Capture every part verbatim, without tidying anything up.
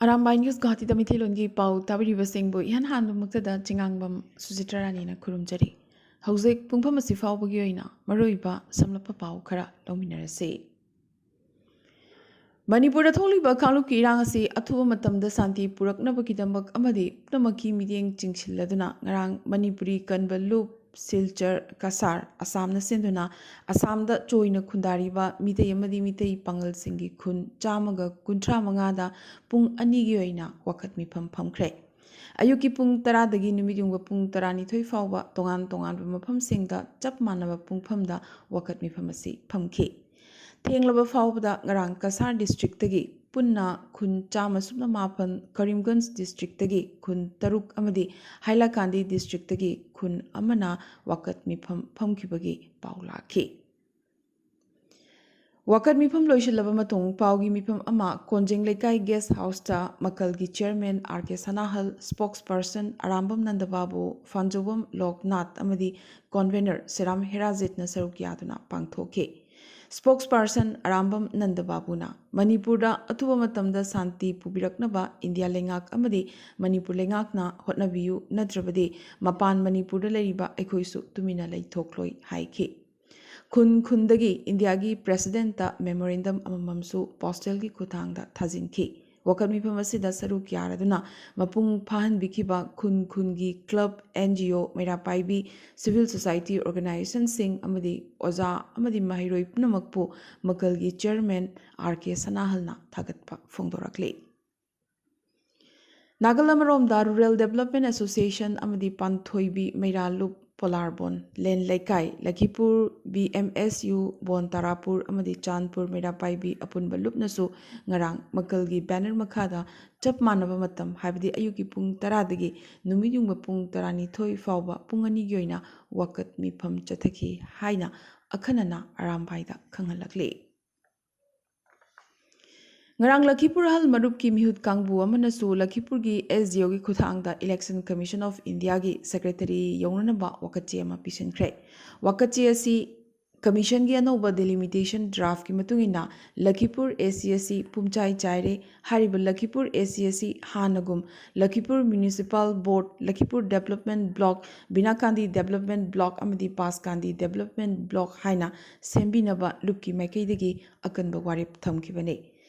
Arambai news ꯒꯨꯋꯥꯍꯥꯇꯤꯗ ꯃꯤꯊꯤꯂꯣꯟꯒꯤ ꯄꯥꯎ ꯇꯥꯕꯤꯔꯤꯕꯁꯤꯡꯕꯨ ꯏꯍꯥꯟ ꯍꯥꯟꯕꯃꯛꯇꯗ ꯆꯤꯉꯥꯡꯕꯝ ꯁꯨꯖꯤꯇ꯭ꯔꯥ ꯔꯥꯅꯤꯅ ꯈꯨꯔꯨꯝꯖꯔꯤ꯫ ꯍꯧꯖꯤꯛ ꯄꯨꯡꯐꯝ ꯑꯁꯤ ꯐꯥꯎꯕꯒꯤ ꯑꯣꯏꯅ ꯃꯔꯨꯑꯣꯏꯕ ꯁꯝꯂꯞꯄ ꯄꯥꯎ ꯈꯔ ꯂꯧꯃꯤꯟꯅꯔꯁꯤ꯫ ꯃꯅꯤꯄꯨꯔꯗ ꯊꯣꯛꯂꯤꯕ ꯀꯥꯡꯂꯨꯞꯀꯤ ꯏꯔꯥꯡ ꯑꯁꯤ ꯑꯊꯨꯕ ꯃꯇꯝꯗ ꯁꯥꯟꯇꯤ ꯄꯨꯔꯛꯅꯕꯒꯤꯗꯃꯛ ꯑꯃꯗꯤ ꯄꯨꯝꯅꯃꯛꯀꯤ ꯃꯤꯠꯌꯦꯡ ꯆꯤꯡꯁꯤꯜꯂꯗꯨꯅ ꯉꯔꯥꯡ ꯃꯅꯤꯄꯨꯔꯤ ꯀꯟꯕ ꯂꯨꯞ, ꯁꯤꯜꯆꯔ, ꯀꯁꯥꯔ, ꯑꯁꯥꯝꯅ ꯁꯤꯟꯗꯨꯅ ꯑꯁꯥꯝꯗ ꯆꯣꯏꯅ ꯈꯨꯟꯗꯥꯔꯤꯕ ꯃꯤꯇꯩ ꯑꯃꯗꯤ ꯃꯤꯇꯩ ꯄꯥꯉꯜꯁꯤꯡꯒꯤ ꯈꯨꯟ ꯆꯥꯝꯃꯒ ꯀꯨꯟꯊ꯭ꯔꯥ ꯃꯉꯥꯗ ꯄꯨꯡ ꯑꯅꯤꯒꯤ ꯑꯣꯏꯅ ꯋꯥꯀꯠ ꯃꯤꯐꯝ ꯐꯝꯈ꯭ꯔꯦ꯫ ꯑꯌꯨꯛꯀꯤ ꯄꯨꯡ ꯇꯔꯥꯗꯒꯤ ꯅꯨꯃꯤꯠ ꯌꯨꯡꯕ ꯄꯨꯡ ꯇꯔꯥꯅꯤꯊꯣꯏ ꯐꯥꯎꯕ ꯇꯣꯉꯥꯟ ꯇꯣꯉꯥꯟꯕ ꯃꯐꯝꯁꯤꯡꯗ ꯆꯞ ꯃꯥꯟꯅꯕ ꯄꯨꯡꯐꯝꯗ ꯋꯥꯀꯠ ꯃꯤꯐꯝ ꯑꯁꯤ ꯐꯝꯈꯤ꯫ ꯊꯦꯡꯂꯕ ꯐꯥꯎꯕꯗ ꯉꯔꯥꯡ ꯀꯁꯥꯔ ꯗꯤꯁꯇ꯭ꯔꯤꯛꯇꯒꯤ ꯄꯨꯟꯅ ꯈꯨꯟ ꯆꯥꯝꯃ ꯁꯨꯞꯅ ꯃꯥꯄꯟ, ꯀꯔꯤꯝꯒꯟꯖ ꯗꯤꯁꯇ꯭ꯔꯤꯛꯇꯒꯤ ꯈꯨꯟ ꯇꯔꯨꯛ ꯑꯃꯗꯤ ꯍꯥꯏꯂꯥꯀꯥꯟꯗꯤ ꯗꯤꯁꯇ꯭ꯔꯤꯛꯇꯒꯤ ꯈꯨꯟ ꯑꯃꯅ ꯋꯥꯀꯠ ꯃꯤꯐꯝ ꯐꯝꯈꯤꯕꯒꯤ ꯄꯥꯎ ꯂꯥꯛꯈꯤ꯫ ꯋꯥꯀꯠ ꯃꯤꯐꯝ ꯂꯣꯏꯁꯤꯜꯂꯕ ꯃꯇꯨꯡ ꯄꯥꯎꯒꯤ ꯃꯤꯐꯝ ꯑꯃ ꯀꯣꯟꯖꯦꯡ ꯂꯩꯀꯥꯏ ꯒꯦꯁ ꯍꯥꯎꯁꯇ ꯃꯀꯜꯒꯤ ꯆꯤꯌꯔꯃꯦꯟ ꯑꯥꯔ ꯀꯦ ꯁꯅꯥꯍꯜ, ꯁ꯭ꯄꯣꯛꯁ ꯄꯔꯁꯟ ꯑꯔꯥꯝꯕꯝ ꯅꯟꯗꯕꯥꯕꯨ, ꯐꯥꯟꯖꯧꯕꯝ ꯂꯣꯛꯅꯥꯊ ꯑꯃꯗꯤ ꯀꯣꯟꯚꯦꯅꯔ ꯁꯦꯔꯥꯝ ꯍꯦꯔꯥꯖꯤꯠꯅ ꯁꯔꯨꯛ ꯌꯥꯗꯨꯅ ꯄꯥꯡꯊꯣꯛꯈꯤ꯫ ꯁ꯭ꯄꯣꯛꯁ ꯄꯔꯁꯟ ꯑꯔꯥꯝꯕꯝ ꯅꯟꯗꯕꯥꯕꯨꯅ ꯃꯅꯤꯄꯨꯔꯗ ꯑꯊꯨꯕ ꯃꯇꯝꯗ ꯁꯥꯟꯇꯤ ꯄꯨꯕꯤꯔꯛꯅꯕ ꯏꯟꯗꯤꯌꯥ ꯂꯩꯉꯥꯛ ꯑꯃꯗꯤ ꯃꯅꯤꯄꯨꯔ ꯂꯩꯉꯥꯛꯅ ꯍꯣꯠꯅꯕꯤꯌꯨ, ꯅꯠꯇ꯭ꯔꯕꯗꯤ ꯃꯄꯥꯟ ꯃꯅꯤꯄꯨꯔꯗ ꯂꯩꯔꯤꯕ ꯑꯩꯈꯣꯏꯁꯨ ꯇꯨꯃꯤꯟꯅ ꯂꯩꯊꯣꯛꯂꯣꯏ ꯍꯥꯏꯈꯤ꯫ ꯈꯨꯟ ꯈꯨꯟꯗꯒꯤ ꯏꯟꯗꯤꯌꯥꯒꯤ ꯄ꯭ꯔꯦꯁꯤꯗꯦꯟꯠꯇ ꯃꯦꯃꯣꯔꯦꯟꯗꯝ ꯑꯃꯃꯝꯁꯨ ꯄꯣꯁꯇꯦꯜꯒꯤ ꯈꯨꯠꯊꯥꯡꯗ ꯊꯥꯖꯤꯟꯈꯤ꯫ ꯋꯥꯀꯠ ꯃꯤꯐꯝ ꯑꯁꯤꯗ ꯁꯔꯨꯛ ꯌꯥꯔꯗꯨꯅ ꯃꯄꯨꯡ ꯐꯥꯍꯟꯕꯤꯈꯤꯕ ꯈꯨꯟ ꯈꯨꯟꯒꯤ club, and G O, ꯃꯩꯔꯥ ꯄꯥꯏꯕꯤ, civil society ꯑꯣꯔꯒꯅꯥꯏꯖꯦꯁꯟꯁꯤꯡ ꯑꯃꯗꯤ ꯑꯣꯖꯥ ꯑꯃꯗꯤ ꯃꯍꯩꯔꯣꯏ ꯄꯨꯝꯅꯃꯛꯄꯨ ꯃꯀꯜꯒꯤ ꯆꯤꯌꯔꯃꯦꯟ ꯑꯥꯔ ꯀꯦ ꯁꯅꯥꯍꯜꯅ ꯊꯥꯒꯠꯄ ꯐꯣꯡꯗꯣꯔꯛꯂꯤ꯫ ꯅꯥꯀꯜ ꯑꯃꯔꯣꯝꯗ ꯔꯨꯔꯦꯜ ꯗꯦꯕꯂꯞꯃꯦꯟ ꯑꯦꯁꯣꯁꯤꯌꯦꯁꯟ ꯑꯃꯗꯤ ꯄꯥꯟꯊꯣꯏꯕꯤ ꯃꯩꯔꯥ ꯂꯨꯞ ꯄꯣꯂꯥꯔꯕꯣꯟ ꯂꯦꯟ ꯂꯩꯀꯥꯏ, ꯂꯈꯤꯄꯨꯔ ꯕꯤ ꯑꯦꯝ ꯑꯦꯁ ꯌꯨ, ꯕꯣꯟ ꯇꯥꯔꯥꯄꯨꯔ ꯑꯃꯗꯤ ꯆꯥꯟꯄꯨꯔ ꯃꯩꯔꯥ ꯄꯥꯏꯕꯤ ꯑꯄꯨꯟꯕ ꯂꯨꯞꯅꯁꯨ ꯉꯔꯥꯡ ꯃꯀꯜꯒꯤ ꯕꯦꯅꯔ ꯃꯈꯥꯗ ꯆꯞ ꯃꯥꯟꯅꯕ ꯃꯇꯝ, ꯍꯥꯏꯕꯗꯤ ꯑꯌꯨꯛꯀꯤ ꯄꯨꯡ ꯇꯔꯥꯗꯒꯤ ꯅꯨꯃꯤꯠ ꯌꯨꯡꯕ ꯄꯨꯡ ꯇꯔꯥꯅꯤꯊꯣꯏ ꯐꯥꯎꯕ ꯄꯨꯡ ꯑꯅꯤꯒꯤ ꯑꯣꯏꯅ ꯋꯥꯀꯠ ꯃꯤꯐꯝ ꯆꯠꯊꯈꯤ ꯍꯥꯏꯅ ꯑꯈꯟꯅꯅ ꯑꯔꯥꯝꯕꯥꯏꯗ ꯈꯪꯍꯜꯂꯛꯂꯤ꯫ ꯉꯔꯥꯡ ꯂꯈꯤꯄꯨꯔ ꯑꯍꯜ ꯃꯔꯨꯞꯀꯤ ꯃꯤꯍꯨꯠ ꯀꯥꯡꯕꯨ ꯑꯃꯅꯁꯨ ꯂꯈꯤꯄꯨꯔꯒꯤ ꯑꯦꯁ ꯗꯤ ꯑꯣꯒꯤ ꯈꯨꯠꯊꯥꯡꯗ Election Commission of Indiaꯒꯤ ꯁꯦꯀ꯭ꯔꯦꯇꯔꯤ ꯌꯧꯅꯅꯕ ꯋꯥꯀꯠꯆꯦ ꯑꯃ ꯄꯤꯁꯤꯟꯈ꯭ꯔꯦ꯫ ꯋꯥꯀꯠꯆꯦ ꯑꯁꯤ ꯀꯃꯤꯁꯟꯒꯤ ꯑꯅꯧꯕ ꯗꯤꯂꯤꯃꯤꯇꯦꯁꯟ ꯗ꯭ꯔꯥꯐꯀꯤ ꯃꯇꯨꯡ ꯏꯟꯅ ꯂꯈꯤꯄꯨꯔ ꯑꯦ ꯁꯤ ꯑꯁꯤ ꯄꯨꯝꯆꯥꯏ ꯆꯥꯏꯔꯦ꯫ ꯍꯥꯏꯔꯤꯕ ꯂꯈꯤꯄꯨꯔ ꯑꯦ ꯁꯤ ꯑꯁꯤ ꯍꯥꯟꯅꯒꯨꯝ ꯂꯈꯤꯄꯨꯔ ꯃ꯭ꯌꯨꯅꯤꯁꯤꯄꯥꯜ ꯕꯣꯔꯗ, ꯂꯈꯤꯄꯨꯔ ꯗꯦꯕꯂꯞꯃꯦꯟ ꯕ꯭ꯂꯣꯛ, ꯕꯤꯅꯥꯀꯥꯟꯗꯤ ꯗꯦꯕꯂꯞꯃꯦꯟ ꯕ꯭ꯂꯣꯛ ꯑꯃꯗꯤ ꯄꯥꯁꯀꯥꯟꯗꯤ ꯗꯦꯕꯂꯞꯃꯦꯟ ꯕ꯭ꯂꯣꯛ ꯍꯥꯏꯅ ꯁꯦꯝꯕꯤꯅꯕ ꯂꯨꯞꯀꯤ ꯃꯥꯏꯀꯩꯗꯒꯤ ꯑꯀꯟꯕ ꯋꯥꯔꯦꯞ ꯊꯝꯈꯤꯕꯅꯤ꯫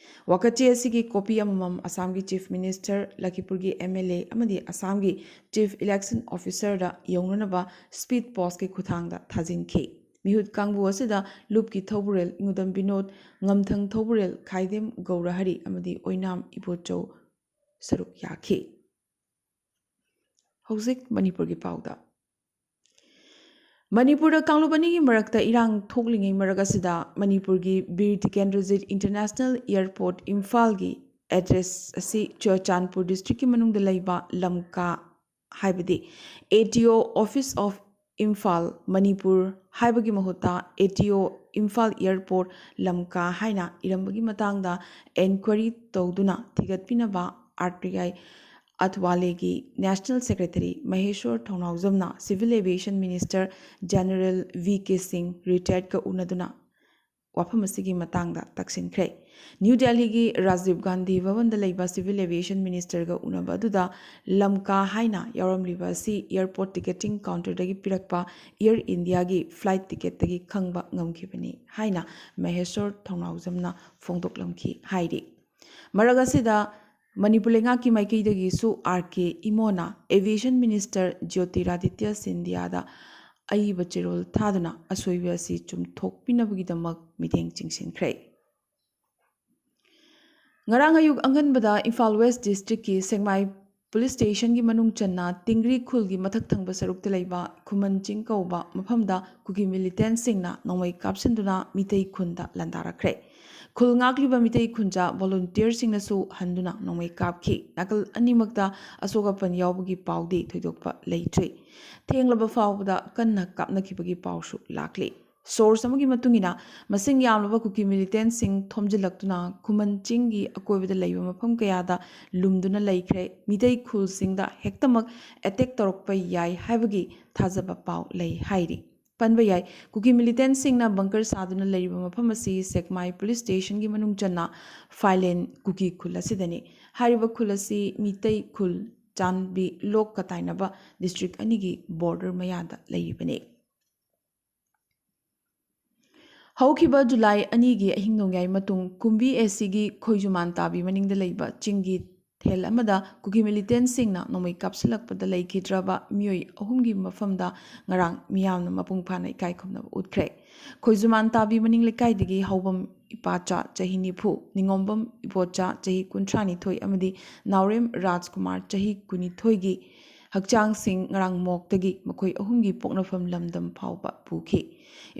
ꯋꯥꯀꯠꯆꯦ ꯑꯁꯤꯒꯤ ꯀꯣꯄꯤ ꯑꯃꯃꯝ ꯑꯁꯥꯝꯒꯤ ꯆꯤꯐ ꯃꯤꯅꯤꯁꯇꯔ, ꯂꯈꯤꯄꯨꯔꯒꯤ ꯑꯦꯝ ꯑꯦꯜ ꯑꯦ ꯑꯃꯗꯤ ꯑꯁꯥꯝꯒꯤ ꯆꯤꯐ ꯏꯂꯦꯛꯁꯟ ꯑꯣꯐꯤꯁꯔꯗ ꯌꯧꯅꯅꯕ ꯁ꯭ꯄꯤꯗ ꯄꯣꯁ꯭ꯠꯀꯤ ꯈꯨꯠꯊꯥꯡꯗ ꯊꯥꯖꯤꯟꯈꯤ꯫ ꯃꯤꯍꯨꯠ ꯀꯥꯡꯕꯨ ꯑꯁꯤꯗ ꯂꯨꯞꯀꯤ ꯊꯧꯕꯨꯔꯦꯜ ꯏꯉꯨꯗꯝ ꯕꯤꯅꯣꯗ, ꯉꯝꯊꯪ ꯊꯧꯕꯨꯔꯦꯜ ꯈꯥꯏꯗꯦꯝ ꯒꯧꯔꯍꯔꯤ ꯑꯃꯗꯤ ꯑꯣꯏꯅꯥꯝ ꯏꯕꯣꯆꯧ ꯁꯔꯨꯛ ꯌꯥꯈꯤ꯫ ꯍꯧꯖꯤꯛ ꯃꯅꯤꯄꯨꯔꯒꯤ ꯄꯥꯎꯗ꯫ ꯃꯅꯤꯄꯨꯔꯗ ꯀꯥꯡꯂꯨꯞ ꯑꯅꯤꯒꯤ ꯃꯔꯛꯇ ꯏꯔꯥꯡ ꯊꯣꯛꯂꯤꯉꯩ ꯃꯔꯛ ꯑꯁꯤꯗ ꯃꯅꯤꯄꯨꯔꯒꯤ ꯕꯤꯔ ꯇꯤꯀꯦꯟꯗ꯭ꯔꯖꯤꯠ ꯏꯟꯇꯔꯅꯦꯁꯅꯦꯜ ꯑꯦꯌꯔꯄꯣꯔꯠ ꯏꯝꯐꯥꯜꯒꯤ ꯑꯦꯗ꯭ꯔꯦꯁ ꯑꯁꯤ ꯆꯨꯔꯆꯥꯟꯄꯨꯔ ꯗꯤꯁꯇ꯭ꯔꯤꯛꯀꯤ ꯃꯅꯨꯡꯗ ꯂꯩꯕ ꯂꯝꯀꯥ, ꯍꯥꯏꯕꯗꯤ ꯑꯦ ꯇꯤ ꯑꯣ Office of Imphal, Manipur ꯍꯥꯏꯕꯒꯤ ꯃꯍꯨꯠꯇ ꯑꯦ ꯇꯤ ꯑꯣ ꯏꯝꯐꯥꯜ ꯑꯦꯌꯔꯄꯣꯔꯠ ꯂꯝꯀꯥ ꯍꯥꯏꯅ ꯏꯔꯝꯕꯒꯤ ꯃꯇꯥꯡꯗ ꯏꯟꯀ꯭ꯋꯥꯏꯔꯤ ꯇꯧꯗꯨꯅ ꯊꯤꯒꯠꯄꯤꯅꯕ ꯑꯥꯔ ꯇꯤ ꯑꯥꯏ ꯑꯊꯋꯥꯂꯦꯒꯤ ꯅꯦꯁꯅꯦꯜ ꯁꯦꯀ꯭ꯔꯦꯇꯔꯤ ꯃꯍꯦꯁ꯭ꯋꯔ ꯊꯧꯅꯥꯎꯖꯝꯅ civil aviation minister general V K Singh, ꯔꯤꯇꯥꯌꯔꯗꯀ ꯎꯅꯗꯨꯅ ꯋꯥꯐꯝ ꯑꯁꯤꯒꯤ ꯃꯇꯥꯡꯗ ꯇꯛꯁꯤꯟꯈ꯭ꯔꯦ꯫ ꯅ꯭ꯌꯨ ꯗꯦꯜꯂꯤꯒꯤ ꯔꯥꯖꯤꯕ ꯒꯥꯟꯙꯤ ꯚꯕꯟꯗ ꯂꯩꯕ ꯁꯤꯚꯤꯜ ꯑꯦꯚꯤꯌꯦꯁꯟ ꯃꯤꯅꯤꯁꯇꯔꯒ ꯎꯅꯕ ꯑꯗꯨꯗ ꯂꯝꯀꯥ ꯍꯥꯏꯅ ꯌꯥꯎꯔꯝꯂꯤꯕ ꯑꯁꯤ ꯑꯦꯌꯔꯄꯣꯔꯠ ꯇꯤꯀꯦꯇꯤꯡ ꯀꯥꯎꯟꯇꯔꯗꯒꯤ ꯄꯤꯔꯛꯄ ꯑꯦꯌꯔ ꯏꯟꯗꯤꯌꯥꯒꯤ ꯐ꯭ꯂꯥꯏꯠ ꯇꯤꯀꯦꯠꯇꯒꯤ ꯈꯪꯕ ꯉꯝꯈꯤꯕꯅꯤ ꯍꯥꯏꯅ ꯃꯍꯦꯁ꯭ꯋꯔ ꯊꯧꯅꯥꯎꯖꯝꯅ ꯐꯣꯡꯗꯣꯛꯂꯝꯈꯤ ꯍꯥꯏꯔꯤ꯫ ꯃꯔꯛ ꯑꯁꯤꯗ ꯃꯅꯤꯄꯨꯔ ꯂꯩꯉꯥꯛꯀꯤ ꯃꯥꯏꯀꯩꯗꯒꯤꯁꯨ ꯑꯥꯔ ꯀꯦ ꯏꯃꯣꯅ ꯑꯦꯚꯤꯌꯦꯁꯟ ꯃꯤꯅꯤꯁꯇꯔ ꯖ꯭ꯌꯣꯇꯤꯔꯥꯗꯤꯇ꯭ꯌ ꯁꯤꯟꯙꯤꯌꯥꯗ ꯑꯏꯕ ꯆꯦꯔꯣꯜ ꯊꯥꯗꯨꯅ ꯑꯁꯣꯏꯕ ꯑꯁꯤ ꯆꯨꯝꯊꯣꯛꯄꯤꯅꯕꯒꯤꯗꯃꯛ ꯃꯤꯠꯌꯦꯡ ꯆꯤꯡꯁꯤꯟꯈ꯭ꯔꯦ꯫ ꯉꯔꯥꯡ ꯑꯌꯨꯛ ꯑꯉꯟꯕꯗ ꯏꯝꯐꯥꯜ ꯋꯦꯁ ꯗꯤꯁꯇ꯭ꯔꯤꯛꯀꯤ ꯁꯦꯛꯃꯥꯏ ꯄꯨꯂꯤꯁ ꯁ꯭ꯇꯦꯁꯟꯒꯤ ꯃꯅꯨꯡ ꯆꯟꯅ ꯇꯤꯡꯒ꯭ꯔꯤ ꯈꯨꯜꯒꯤ ꯃꯊꯛ ꯊꯪꯕ ꯁꯔꯨꯛꯇ ꯂꯩꯕ ꯈꯨꯃꯟ ꯆꯤꯡ ꯀꯧꯕ ꯃꯐꯝꯗ ꯀꯨꯀꯤ ꯃꯤꯂꯤꯇꯦꯟꯁꯤꯡꯅ ꯅꯣꯡꯃꯩ ꯀꯥꯞꯁꯤꯟꯗꯨꯅ ꯃꯤꯇꯩ ꯈꯨꯟꯗ ꯂꯥꯟꯗꯥꯔꯛꯈ꯭ꯔꯦ꯫ ꯈꯨꯜ ꯉꯥꯛꯂꯤꯕ ꯃꯤꯇꯩ ꯈꯨꯟꯖꯥ ꯚꯣꯂꯨꯟꯇꯤꯌꯔꯁꯤꯡꯅꯁꯨ ꯍꯟꯗꯨꯅ ꯅꯣꯡꯃꯩ ꯀꯥꯞꯈꯤ꯫ ꯅꯥꯀꯜ ꯑꯅꯤꯃꯛꯇ ꯑꯁꯣꯛ ꯑꯄꯟ ꯌꯥꯎꯕꯒꯤ ꯄꯥꯎꯗꯤ ꯊꯣꯏꯗꯣꯛꯄ ꯂꯩꯇ꯭ꯔꯤ꯫ ꯊꯦꯡꯂꯕ ꯐꯥꯎꯕꯗ ꯀꯟꯅ ꯀꯥꯞꯅꯈꯤꯕꯒꯤ ꯄꯥꯎꯁꯨ ꯂꯥꯛꯂꯤ꯫ ꯁꯣꯔꯁ ꯑꯃꯒꯤ ꯃꯇꯨꯡ ꯏꯟꯅ, ꯃꯁꯤꯡ ꯌꯥꯝꯂꯕ ꯀꯨꯀꯤ ꯃꯤꯂꯤꯇꯦꯟꯁꯤꯡ ꯊꯣꯝꯖꯤꯜꯂꯛꯇꯨꯅ ꯈꯨꯃꯟ ꯆꯤꯡꯒꯤ ꯑꯀꯣꯏꯕꯗ ꯂꯩꯕ ꯃꯐꯝ ꯀꯌꯥꯗ ꯂꯨꯝꯗꯨꯅ ꯂꯩꯈ꯭ꯔꯦ꯫ ꯃꯤꯇꯩ ꯈꯨꯜꯁꯤꯡꯗ ꯍꯦꯛꯇꯃꯛ ꯑꯦꯇꯦꯛ ꯇꯧꯔꯛꯄ ꯌꯥꯏ ꯍꯥꯏꯕꯒꯤ ꯊꯥꯖꯕ ꯄꯥꯎ ꯂꯩ ꯍꯥꯏꯔꯤ꯫ ꯄꯟꯕ ꯌꯥꯏ꯫ ꯀꯨꯀꯤ ꯃꯤꯂꯤꯇꯦꯟꯁꯤꯡꯅ ꯕꯪꯀꯔ ꯁꯥꯗꯨꯅ ꯂꯩꯔꯤꯕ ꯃꯐꯝ ꯑꯁꯤ ꯁꯦꯛꯃꯥꯏ ꯄꯨꯂꯤꯁ ꯁ꯭ꯇꯦꯁꯟꯒꯤ ꯃꯅꯨꯡ ꯆꯟꯅ ꯐꯥꯏꯂꯦꯟ ꯀꯨꯀꯤ ꯈꯨꯜ ꯑꯁꯤꯗꯅꯤ꯫ ꯍꯥꯏꯔꯤꯕ ꯈꯨꯜ ꯑꯁꯤ ꯃꯤꯇꯩ ꯈꯨꯜ ꯆꯥꯟꯕꯤ ꯂꯣꯛ ꯀꯇꯥꯏꯅꯕ ꯗꯤꯁꯇ꯭ꯔꯤꯛ ꯑꯅꯤꯒꯤ ꯕꯣꯔꯗꯔ ꯃꯌꯥꯗ ꯂꯩꯔꯤꯕꯅꯤ꯫ ꯍꯧꯈꯤꯕ ꯖꯨꯂꯥꯏ ꯑꯅꯤꯒꯤ ꯑꯍꯤꯡ ꯅꯣꯡꯌꯥꯏ ꯃꯇꯨꯡ ꯀꯨꯝꯕꯤ ꯑꯦꯁꯤꯒꯤ ꯈꯣꯏꯖꯨꯃꯥꯟ ꯇꯥꯕꯤ ꯃꯅꯤꯡꯗ ꯂꯩꯕ ꯆꯤꯡꯒꯤ ꯊꯦꯜ ꯑꯃꯗ ꯀꯨꯀꯤ ꯃꯤꯂꯤꯇꯦꯟꯁꯤꯡꯅ ꯅꯣꯡꯃꯩ ꯀꯥꯞꯁꯤꯜꯂꯛꯄꯗ ꯂꯩꯈꯤꯗ꯭ꯔꯕ ꯃꯤꯑꯣꯏ ꯑꯍꯨꯝꯒꯤ ꯃꯐꯝꯗ ꯉꯔꯥꯡ ꯃꯤꯌꯥꯝꯅ ꯃꯄꯨꯡ ꯐꯥꯅ ꯏꯀꯥꯏ ꯈꯨꯝꯅꯕ ꯎꯠꯈ꯭ꯔꯦ꯫ ꯈꯣꯏꯖꯨꯃꯥꯟ ꯇꯥꯕꯤ ꯃꯅꯤꯡ ꯂꯩꯀꯥꯏꯗꯒꯤ ꯍꯧꯕꯝ ꯏꯄꯥꯆꯥ ꯆꯍꯤ ꯅꯤꯐꯨ, ꯅꯤꯉꯣꯝꯕꯝ ꯏꯕꯣꯆꯥ ꯆꯍꯤ ꯀꯨꯟꯊ꯭ꯔꯥ ꯅꯤꯊꯣꯏ ꯑꯃꯗꯤ ꯅꯥꯎꯔꯦꯝ ꯔꯥꯖꯀꯨꯃꯥꯔ ꯆꯍꯤ ꯀꯨꯟꯅꯤꯊꯣꯏꯒꯤ ꯍꯛꯆꯥꯡꯁꯤꯡ ꯉꯔꯥꯡ ꯃꯣꯛꯇꯒꯤ ꯃꯈꯣꯏ ꯑꯍꯨꯝꯒꯤ ꯄꯣꯛꯅꯐꯝ ꯂꯝꯗꯝ ꯐꯥꯎꯕ ꯄꯨꯈꯤ꯫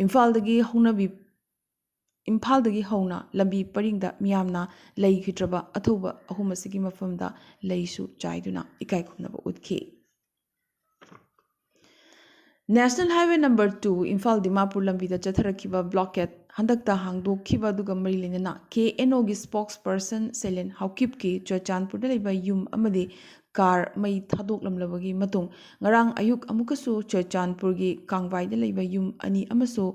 ꯏꯝꯐꯥꯜꯗꯒꯤ ꯍꯧꯅꯕꯤ ꯏꯝꯐꯥꯜꯗꯒꯤ ꯍꯧꯅ ꯂꯝꯕꯤ ꯄꯔꯤꯡꯗ ꯃꯤꯌꯥꯝꯅ ꯂꯩꯈꯤꯗ꯭ꯔꯕ ꯑꯊꯧꯕ ꯑꯍꯨꯝ ꯑꯁꯤꯒꯤ ꯃꯐꯝꯗ ꯂꯩꯁꯨ ꯆꯥꯏꯗꯨꯅ ꯏꯀꯥꯏ ꯈꯨꯝꯅꯕ ꯎꯠꯈꯤ꯫ National Highway number two Imphal Dimapur ꯂꯝꯕꯤꯗ ꯆꯠꯊꯔꯛꯈꯤꯕ ꯕ꯭ꯂꯣꯀꯦꯠ ꯍꯟꯗꯛꯇ ꯍꯥꯡꯗꯣꯛꯈꯤꯕ ꯑꯗꯨꯒ ꯃꯔꯤ ꯂꯩꯅꯅ ꯀꯦ ꯑꯦꯟ ꯑꯣꯒꯤ ꯁ꯭ꯄꯣꯛꯁ ꯄꯔꯁꯟ ꯁꯦꯂꯦꯟ ꯍꯥꯎꯀꯤꯞꯀꯤ ꯆꯨꯔꯆꯥꯟꯄꯨꯔꯗ ꯂꯩꯕ ꯌꯨꯝ ꯑꯃꯗꯤ ꯀꯥꯔ ꯃꯩ ꯊꯥꯗꯣꯛꯂꯝꯂꯕꯒꯤ ꯃꯇꯨꯡ ꯉꯔꯥꯡ ꯑꯌꯨꯛ ꯑꯃꯨꯛꯀꯁꯨ ꯆꯨꯔꯆꯥꯟꯄꯨꯔꯒꯤ ꯀꯥꯡꯕꯥꯏꯗ ꯂꯩꯕ ꯌꯨꯝ ꯑꯅꯤ ꯑꯃꯁꯨ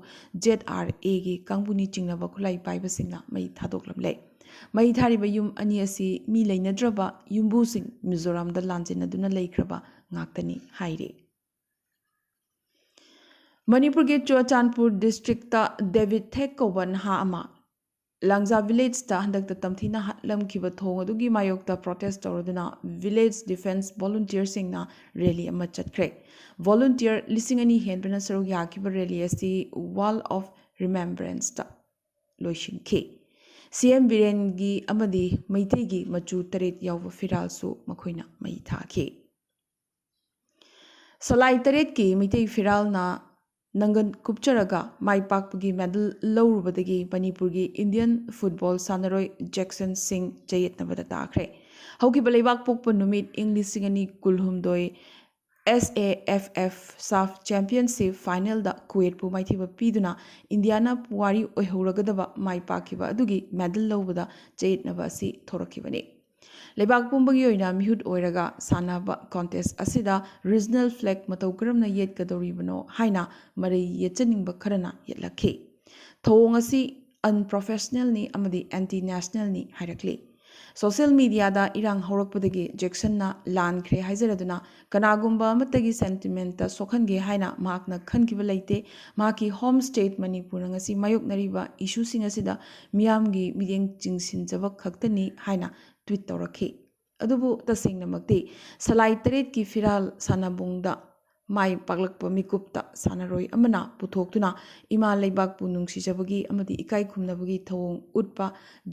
ꯖꯦꯠ ꯑꯥꯔ ꯑꯦꯒꯤ ꯀꯥꯡꯕꯨꯅꯤ ꯆꯤꯡꯅꯕ ꯈꯨꯠꯂꯥꯏ ꯄꯥꯏꯕꯁꯤꯡꯅ ꯃꯩ ꯊꯥꯗꯣꯛꯂꯝꯂꯦ꯫ ꯃꯩ ꯊꯥꯔꯤꯕ ꯌꯨꯝ ꯑꯅꯤ ꯑꯁꯤ ꯃꯤ ꯂꯩꯅꯗ꯭ꯔꯕ ꯌꯨꯝꯕꯨꯁꯤꯡ ꯃꯤꯖꯣꯔꯥꯝꯗ ꯂꯥꯟꯖꯦꯟꯅꯗꯨꯅ ꯂꯩꯈ꯭ꯔꯕ ꯉꯥꯛꯇꯅꯤ ꯍꯥꯏꯔꯤ꯫ ꯃꯅꯤꯄꯨꯔꯒꯤ ꯆꯨꯔꯆꯥꯟꯄꯨꯔ ꯗꯤꯁꯇ꯭ꯔꯤꯛꯇ ꯗꯦꯕꯤꯠ ꯊꯦꯛ ꯀꯧꯕ ꯅꯍꯥ ꯑꯃ ꯂꯥꯡꯖꯥ ꯚꯤꯂꯦꯖꯇ ꯍꯟꯗꯛꯇ ꯇꯝꯊꯤꯅ ꯍꯥꯠꯂꯝꯈꯤꯕ ꯊꯣꯡ ꯑꯗꯨꯒꯤ ꯃꯥꯌꯣꯛꯇ ꯄ꯭ꯔꯣꯇꯦꯁ ꯇꯧꯔꯗꯨꯅ ꯚꯤꯂꯦꯖ ꯗꯤꯐꯦꯟꯁ ꯚꯣꯂꯨꯟꯇꯤꯌꯔꯁꯤꯡꯅ ꯔꯦꯂꯤ ꯑꯃ ꯆꯠꯈ꯭ꯔꯦ꯫ ꯚꯣꯂꯨꯟꯇꯤꯌꯔ ꯂꯤꯁꯤꯡ ꯑꯅꯤ ꯍꯦꯟꯕꯅ ꯁꯔꯨꯛ ꯌꯥꯈꯤꯕ ꯔꯦꯂꯤ ꯑꯁꯤ ꯋꯥꯜ ꯑꯣꯐ ꯔꯤꯃꯦꯝꯕ꯭ꯔꯦꯟꯁꯇ ꯂꯣꯏꯁꯤꯟꯈꯤ꯫ ꯁꯤ ꯑꯦꯝ ꯕꯤꯔꯦꯟꯒꯤ ꯑꯃꯗꯤ ꯃꯩꯇꯩꯒꯤ ꯃꯆꯨ ꯇꯔꯦꯠ ꯌꯥꯎꯕ ꯐꯤꯔꯥꯜꯁꯨ ꯃꯈꯣꯏꯅ ꯃꯩ ꯊꯥꯈꯤ꯫ ꯁꯂꯥꯏ ꯇꯔꯦꯠꯀꯤ ꯃꯩꯇꯩ ꯐꯤꯔꯥꯜꯅ ꯅꯪꯒꯟ ꯀꯨꯞꯆꯔꯒ ꯃꯥꯏ ꯄꯥꯛꯄꯒꯤ ꯃꯦꯗꯜ ꯂꯧꯔꯨꯕꯗꯒꯤ ꯃꯅꯤꯄꯨꯔꯒꯤ ꯏꯟꯗꯤꯌꯟ ꯐꯨꯠꯕꯣꯜ ꯁꯥꯟꯅꯔꯣꯏ ꯖꯦꯛꯁꯟ ꯁꯤꯡ ꯆꯌꯦꯠꯅꯕꯗ ꯇꯥꯈ꯭ꯔꯦ꯫ ꯍꯧꯈꯤꯕ ꯂꯩꯕꯥꯛ ꯄꯣꯛꯄ ꯅꯨꯃꯤꯠ ꯏꯪ ꯂꯤꯁꯤꯡ ꯑꯅꯤ ꯀꯨꯟꯍꯨꯝꯗꯣꯏ ꯑꯦꯁ ꯑꯦ ꯑꯦꯐ ꯑꯦꯐ ꯁꯥꯐ ꯆꯦꯝꯄꯤꯌꯟꯁꯤꯞ ꯐꯥꯏꯅꯦꯜꯗ ꯀꯨꯋꯦꯠꯄꯨ ꯃꯥꯏꯊꯤꯕ ꯄꯤꯗꯨꯅ ꯏꯟꯗꯤꯌꯥꯅ ꯄꯨꯋꯥꯔꯤ ꯑꯣꯏꯍꯧꯔꯒꯗꯕ ꯃꯥꯏ ꯄꯥꯛꯈꯤꯕ ꯑꯗꯨꯒꯤ ꯃꯦꯗꯜ ꯂꯧꯕꯗ ꯆꯌꯦꯠꯅꯕ ꯑꯁꯤ ꯊꯣꯔꯛꯈꯤꯕꯅꯤ꯫ ꯂꯩꯕꯥꯛ ꯄꯨꯝꯕꯒꯤ ꯑꯣꯏꯅ ꯃꯤꯍꯨꯠ ꯑꯣꯏꯔꯒ ꯁꯥꯟꯅꯕ ꯀꯣꯟꯇꯦꯁ ꯑꯁꯤꯗ ꯔꯤꯖꯅꯦꯜ ꯐ꯭ꯂꯦꯒ ꯃꯇꯧ ꯀꯔꯝꯅ ꯌꯦꯠꯀꯗꯧꯔꯤꯕꯅꯣ ꯍꯥꯏꯅ ꯃꯔꯩ ꯌꯦꯠꯆꯅꯤꯡꯕ ꯈꯔꯅ ꯌꯦꯠꯂꯛꯈꯤ꯫ ꯊꯧꯑꯣꯡ ꯑꯁꯤ ꯑꯟꯄ꯭ꯔꯣꯐꯦꯁꯅꯦꯜꯅꯤ ꯑꯃꯗꯤ ꯑꯦꯟꯇꯤ ꯅꯦꯁꯅꯦꯜꯅꯤ ꯍꯥꯏꯔꯛꯂꯤ꯫ ꯁꯣꯁꯤꯌꯦꯜ ꯃꯤꯗꯤꯌꯥꯗ ꯏꯔꯥꯡ ꯍꯧꯔꯛꯄꯗꯒꯤ ꯖꯦꯛꯁꯟꯅ ꯂꯥꯟꯈ꯭ꯔꯦ ꯍꯥꯏꯖꯔꯗꯨꯅ ꯀꯅꯥꯒꯨꯝꯕ ꯑꯃꯠꯇꯒꯤ ꯁꯦꯟꯇꯤꯃꯦꯟꯇ ꯁꯣꯛꯍꯟꯒꯦ ꯍꯥꯏꯅ ꯃꯍꯥꯛꯅ ꯈꯟꯈꯤꯕ ꯂꯩꯇꯦ꯫ ꯃꯍꯥꯛꯀꯤ ꯍꯣꯝ ꯁ꯭ꯇꯦꯠ ꯃꯅꯤꯄꯨꯔꯅ ꯉꯁꯤ ꯃꯥꯌꯣꯛꯅꯔꯤꯕ ꯏꯁꯨꯁꯤꯡ ꯑꯁꯤꯗ ꯃꯤꯌꯥꯝꯒꯤ ꯃꯤꯠꯌꯦꯡ ꯆꯤꯡꯁꯤꯟꯖꯕ ꯈꯛꯇꯅꯤ ꯍꯥꯏꯅ ꯇ꯭ꯋꯤꯠ ꯇꯧꯔꯛꯈꯤ꯫ ꯑꯗꯨꯕꯨ ꯇꯁꯦꯡꯅꯃꯛꯇꯤ ꯁꯂꯥꯏ ꯇꯔꯦꯠꯀꯤ ꯐꯤꯔꯥꯜ ꯁꯥꯟꯅꯕꯨꯡꯗ ꯃꯥꯏ ꯄꯥꯛꯂꯛꯄ ꯃꯤꯀꯨꯞꯇ ꯁꯥꯟꯅꯔꯣꯏ ꯑꯃꯅ ꯄꯨꯊꯣꯛꯇꯨꯅ ꯏꯃꯥ ꯂꯩꯕꯥꯛꯄꯨ ꯅꯨꯡꯁꯤꯖꯕꯒꯤ ꯑꯃꯗꯤ ꯏꯀꯥꯏ ꯈꯨꯝꯅꯕꯒꯤ ꯊꯧꯑꯣꯡ ꯎꯠꯄ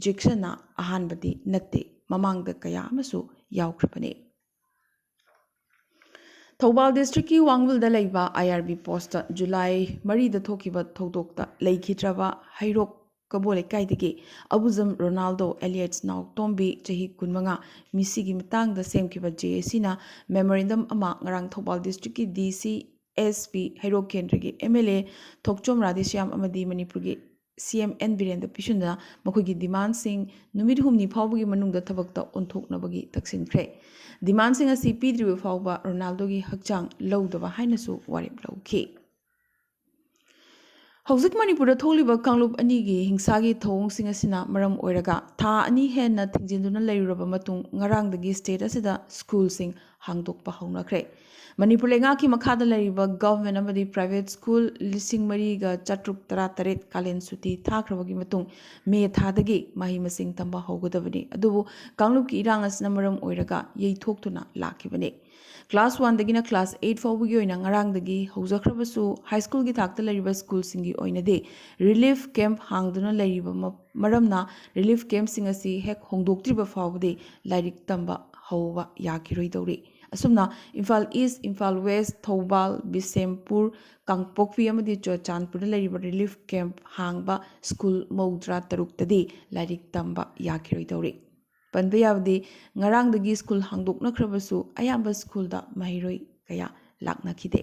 ꯖꯦꯛꯁꯟꯅ ꯑꯍꯥꯟꯕꯗꯤ ꯅꯠꯇꯦ, ꯃꯃꯥꯡꯗ ꯀꯌꯥ ꯑꯃꯁꯨ ꯌꯥꯎꯈ꯭ꯔꯕꯅꯤ꯫ ꯊꯧꯕꯥꯜ ꯗꯤꯁꯇ꯭ꯔꯤꯛꯀꯤ ꯋꯥꯡꯕꯜꯗ ꯂꯩꯕ ꯑꯥꯏ ꯑꯥꯔ ꯕꯤ ꯄꯣꯁꯇ ꯖꯨꯂꯥꯏ ꯃꯔꯤꯗ ꯊꯣꯛꯈꯤꯕ ꯊꯧꯗꯣꯛꯇ ꯂꯩꯈꯤꯗ꯭ꯔꯕ ꯍꯩꯔꯣꯛ ꯀꯕꯣ ꯂꯩꯀꯥꯏꯗꯒꯤ ꯑꯕꯨꯖꯝ ꯔꯣꯅꯥꯜꯗꯣ ꯑꯦꯂꯤꯌꯠꯁ ꯅꯥꯎꯇꯣꯝꯕꯤ ꯆꯍꯤ ꯀꯨꯟꯃꯉꯥ ꯃꯤꯁꯤꯒꯤ ꯃꯇꯥꯡꯗ ꯁꯦꯝꯈꯤꯕ ꯖꯦ ꯑꯦ ꯁꯤꯅ ꯃꯦꯃꯣꯔꯦꯟꯗꯝ ꯑꯃ ꯉꯔꯥꯡ ꯊꯧꯕꯥꯜ ꯗꯤꯁꯇ꯭ꯔꯤꯛꯀꯤ ꯗꯤ ꯁꯤ ꯑꯦꯁ ꯄꯤ ꯍꯩꯔꯣꯛ ꯀꯦꯟꯗ꯭ꯔꯒꯤ ꯑꯦꯝ ꯑꯦꯜ ꯑꯦ ꯊꯣꯛꯆꯣꯝ ꯔꯥꯙꯦꯁ꯭ꯌꯥꯝ ꯑꯃꯗꯤ ꯃꯅꯤꯄꯨꯔꯒꯤ ꯁꯤ ꯑꯦꯝ ꯑꯦꯟ ꯕꯤꯔꯦꯟꯗ ꯄꯤꯁꯤꯟꯗꯨꯅ ꯃꯈꯣꯏꯒꯤ ꯗꯤꯃꯥꯟꯁꯤꯡ ꯅꯨꯃꯤꯠ ꯍꯨꯝꯅꯤ ꯐꯥꯎꯕꯒꯤ ꯃꯅꯨꯡꯗ ꯊꯕꯛꯇ ꯑꯣꯟꯊꯣꯛꯅꯕꯒꯤ ꯇꯛꯁꯤꯟꯈ꯭ꯔꯦ꯫ ꯗꯤꯃꯥꯟꯁꯤꯡ ꯑꯁꯤ ꯄꯤꯗ꯭ꯔꯤꯕ ꯐꯥꯎꯕ ꯔꯣꯅꯥꯜꯗꯣꯒꯤ ꯍꯛꯆꯥꯡ ꯂꯧꯗꯕ ꯍꯥꯏꯅꯁꯨ ꯋꯥꯔꯦꯞ ꯂꯧꯈꯤ꯫ ꯍꯧꯖꯤꯛ ꯃꯅꯤꯄꯨꯔꯗ ꯊꯣꯛꯂꯤꯕ ꯀꯥꯡꯂꯨꯞ ꯑꯅꯤꯒꯤ ꯍꯤꯡꯁꯥꯒꯤ ꯊꯧꯑꯣꯡꯁꯤꯡ ꯑꯁꯤꯅ ꯃꯔꯝ ꯑꯣꯏꯔꯒ ꯊꯥ ꯑꯅꯤ ꯍꯦꯟꯅ ꯊꯤꯡꯖꯤꯟꯗꯨꯅ ꯂꯩꯔꯨꯔꯕ ꯃꯇꯨꯡ ꯉꯔꯥꯡꯗꯒꯤ ꯁ꯭ꯇꯦꯠ ꯑꯁꯤꯗ ꯁ꯭ꯀꯨꯜꯁꯤꯡ ꯍꯥꯡꯗꯣꯛꯄ ꯍꯧꯅꯈ꯭ꯔꯦ꯫ ꯃꯅꯤꯄꯨꯔ ꯂꯩꯉꯥꯛꯀꯤ ꯃꯈꯥꯗ ꯂꯩꯔꯤꯕ ꯒꯚꯔꯟꯃꯦꯟꯠ ꯑꯃꯗꯤ ꯄ꯭ꯔꯥꯏꯚꯦꯠ ꯁ꯭ꯀꯨꯜ ꯂꯤꯁꯤꯡ ꯃꯔꯤꯒ ꯆꯥꯇ꯭ꯔꯨꯛ ꯇꯔꯥꯇꯔꯦꯠ ꯀꯥꯂꯦꯟ ꯁꯨꯇꯤ ꯊꯥꯈ꯭ꯔꯕꯒꯤ ꯃꯇꯨꯡ ꯃꯦ ꯊꯥꯗꯒꯤ ꯃꯍꯩ ꯃꯁꯤꯡ ꯇꯝꯕ ꯍꯧꯒꯗꯕꯅꯤ꯫ ꯑꯗꯨꯕꯨ ꯀꯥꯡꯂꯨꯞꯀꯤ ꯏꯔꯥꯡ ꯑꯁꯤꯅ ꯃꯔꯝ ꯑꯣꯏꯔꯒ ꯌꯩꯊꯣꯛꯇꯨꯅ ꯂꯥꯛꯈꯤꯕꯅꯤ꯫ ꯀ꯭ꯂꯥꯁ ꯋꯥꯟꯗꯒꯤꯅ ꯀ꯭ꯂꯥꯁ ꯑꯩꯠ ꯐꯥꯎꯕꯒꯤ ꯑꯣꯏꯅ ꯉꯔꯥꯡꯗꯒꯤ ꯍꯧꯖꯈ꯭ꯔꯕꯁꯨ, ꯍꯥꯏ ꯁ꯭ꯀꯨꯜꯒꯤ ꯊꯥꯛꯇ ꯂꯩꯔꯤꯕ ꯁ꯭ꯀꯨꯜꯁꯤꯡꯒꯤ ꯑꯣꯏꯅꯗꯤ ꯔꯤꯂꯤꯐ ꯀꯦꯝꯞ ꯍꯥꯡꯗꯨꯅ ꯂꯩꯔꯤꯕ ꯃ-, ꯃꯔꯝꯅ ꯔꯤꯂꯤꯐ ꯀꯦꯝꯞꯁꯤꯡ ꯑꯁꯤ ꯍꯦꯛ ꯍꯣꯡꯗꯣꯛꯇ꯭ꯔꯤꯕ ꯐꯥꯎꯕꯗꯤ ꯂꯥꯏꯔꯤꯛ ꯇꯝꯕ ꯍꯧꯕ ꯌꯥꯈꯤꯔꯣꯏꯗꯧꯔꯤ꯫ ꯑꯁꯨꯝꯅ ꯏꯝꯐꯥꯜ ꯏꯁ, ꯏꯝꯐꯥꯜ ꯋꯦꯁ, ꯊꯧꯕꯥꯜ, ꯕꯤꯁꯦꯝꯄꯨꯔ, ꯀꯥꯡꯄꯣꯛꯄꯤ ꯑꯃꯗꯤ ꯆꯨꯔꯆꯥꯟꯄꯨꯔꯗ ꯂꯩꯔꯤꯕ ꯔꯤꯂꯤꯐ ꯀꯦꯝꯞ ꯍꯥꯡꯕ ꯁ꯭ꯀꯨꯜ ꯃꯧꯗ꯭ꯔꯥ ꯇꯔꯨꯛꯇꯗꯤ ꯂꯥꯏꯔꯤꯛ ꯇꯝꯕ ꯌꯥꯈꯤꯔꯣꯏꯗꯧꯔꯤ꯫ ꯄꯟꯕ ꯌꯥꯕꯗꯤ, ꯉꯔꯥꯡꯗꯒꯤ ꯁ꯭ꯀꯨꯜ ꯍꯥꯡꯗꯣꯛꯅꯈ꯭ꯔꯕꯁꯨ ꯑꯌꯥꯝꯕ ꯁ꯭ꯀꯨꯜꯗ ꯃꯍꯩꯔꯣꯏ ꯀꯌꯥ ꯂꯥꯛꯅꯈꯤꯗꯦ꯫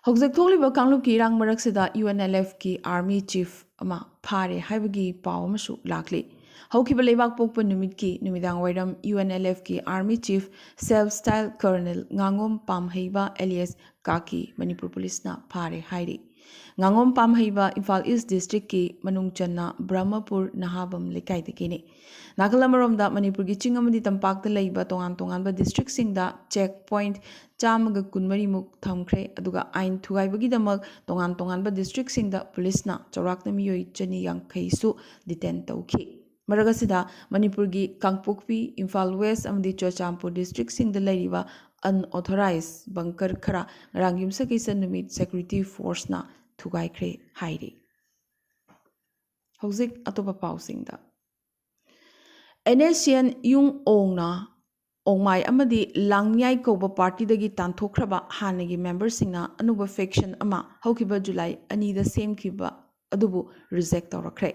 ꯍꯧꯖꯤꯛ ꯊꯣꯛꯂꯤꯕ ꯀꯥꯡꯂꯨꯞꯀꯤ ꯏꯔꯥꯡ ꯃꯔꯛꯁꯤꯗ ꯌꯨ ꯑꯦꯟ ꯑꯦꯜ ꯑꯦꯐꯀꯤ ꯑꯥꯔꯃꯤ ꯆꯤꯐ ꯑꯃ ꯐꯥꯔꯦ ꯍꯥꯏꯕꯒꯤ ꯄꯥꯎ ꯑꯃꯁꯨ ꯂꯥꯛꯂꯤ꯫ ꯍꯧꯈꯤꯕ ꯂꯩꯕꯥꯛ ꯄꯣꯛꯄ ꯅꯨꯃꯤꯠꯀꯤ ꯅꯨꯃꯤꯗꯥꯡ ꯋꯥꯏꯔꯝ UNLFꯀꯤ Army Chief Self Style Colonel ꯉꯥꯉꯣꯝ ꯄꯥꯝꯍꯩꯕ alias ꯀꯥꯀꯤ Manipur ꯄꯨꯂꯤꯁꯅ ꯐꯥꯔꯦ ꯍꯥꯏꯔꯤ꯫ ꯉꯥꯉꯣꯝ ꯄꯥꯝꯍꯩꯕ ꯏꯝꯐꯥꯜ East Districtꯀꯤ ꯃꯅꯨꯡ ꯆꯟꯅ ꯕ꯭ꯔꯍꯃꯄꯨꯔ ꯅꯍꯥꯕꯝ ꯂꯩꯀꯥꯏꯗꯒꯤꯅꯤ꯫ ꯅꯥꯀꯜ ꯑꯃꯔꯣꯝꯗ ꯃꯅꯤꯄꯨꯔꯒꯤ ꯆꯤꯡ ꯑꯃꯗꯤ ꯇꯝꯄꯥꯛꯇ ꯂꯩꯕ ꯇꯣꯉꯥꯟ ꯇꯣꯉꯥꯟꯕ districtꯁꯤꯡꯗ check point ꯆꯥꯝꯃꯒ ꯀꯨꯟꯃꯔꯤꯃꯨꯛ ꯊꯝꯈ꯭ꯔꯦ꯫ ꯑꯗꯨꯒ ꯑꯥꯏꯟ ꯊꯨꯒꯥꯏꯕꯒꯤꯗꯃꯛ ꯇꯣꯉꯥꯟ ꯇꯣꯉꯥꯟꯕ districtꯁꯤꯡꯗ ꯄꯨꯂꯤꯁꯅ ꯆꯥꯎꯔꯥꯛꯅ ꯃꯤꯑꯣꯏ ꯆꯅꯤ ꯌꯥꯡꯈꯩꯁꯨ detain ꯇꯧꯈꯤ꯫ ꯃꯔꯛ ꯑꯁꯤꯗ ꯃꯅꯤꯄꯨꯔꯒꯤ ꯀꯥꯡꯄꯣꯛꯄꯤ, ꯏꯝꯐꯥꯜ West ꯑꯃꯗꯤ ꯆꯨꯔꯆꯥꯟꯄꯨꯔ districtꯁꯤꯡꯗ ꯂꯩꯔꯤꯕ unauthorized bunker ꯈꯔ ꯉꯔꯥꯡ ꯌꯨꯝꯁꯀꯩꯁ ꯅꯨꯃꯤꯠ security forceꯅ ꯊꯨꯒꯥꯏꯈ꯭ꯔꯦ ꯍꯥꯏꯔꯤ꯫ ꯍꯧꯖꯤꯛ ꯑꯇꯣꯞꯄ ꯄꯥꯎꯁꯤꯡꯗ꯫ NSCN ꯌꯨꯡ ꯑꯣꯡꯅ ꯑꯣꯡꯃꯥꯏ ꯑꯃꯗꯤ ꯂꯥꯡꯅꯤꯌꯥꯏ ꯀꯧꯕ partyꯗꯒꯤ ꯇꯥꯟꯊꯣꯛꯈ꯭ꯔꯕ ꯍꯥꯟꯅꯒꯤ memberꯁꯤꯡꯅ ꯑꯅꯧꯕ faction ꯑꯃ ꯍꯧꯈꯤꯕ ꯖꯨꯂꯥꯏ ꯑꯅꯤꯗ ꯁꯦꯝꯈꯤꯕ ꯑꯗꯨꯕꯨ reject ꯇꯧꯔꯛꯈ꯭ꯔꯦ꯫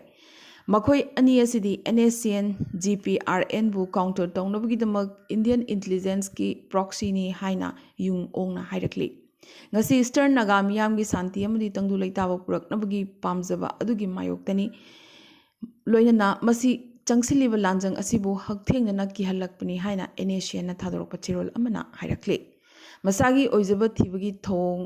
ꯃꯈꯣꯏ ꯑꯅꯤ ꯑꯁꯤꯗꯤ NSCN GPRNꯕꯨ counter ꯇꯧꯅꯕꯒꯤꯗꯃꯛ Indian intelligenceꯀꯤ proxyꯅꯤ ꯍꯥꯏꯅ ꯌꯨꯡ ꯑꯣꯡꯅ ꯍꯥꯏꯔꯛꯂꯤ꯫ ꯉꯁꯤ Eastern Naga ꯃꯤꯌꯥꯝꯒꯤ ꯁꯥꯟꯇꯤ ꯑꯃꯗꯤ ꯇꯪꯗꯨ ꯂꯩꯇꯥꯕ ꯄꯨꯔꯛꯅꯕꯒꯤ ꯄꯥꯝꯖꯕ ꯑꯗꯨꯒꯤ ꯃꯥꯌꯣꯛꯇꯅꯤ꯫ ꯂꯣꯏꯅꯅ ꯃꯁꯤ ꯆꯪꯁꯤꯜꯂꯤꯕ ꯂꯥꯟꯖꯪ ꯑꯁꯤꯕꯨ ꯍꯛꯊꯦꯡꯅꯅ ꯀꯤꯍꯜꯂꯛꯄꯅꯤ ꯍꯥꯏꯅ NSCNꯅ ꯊꯥꯗꯣꯔꯛꯄ ꯆꯦꯔꯣꯜ ꯑꯃꯅ ꯍꯥꯏꯔꯛꯂꯤ꯫ ꯃꯁꯥꯒꯤ ꯑꯣꯏꯖꯕ ꯊꯤꯕꯒꯤ ꯊꯧꯑꯣꯡ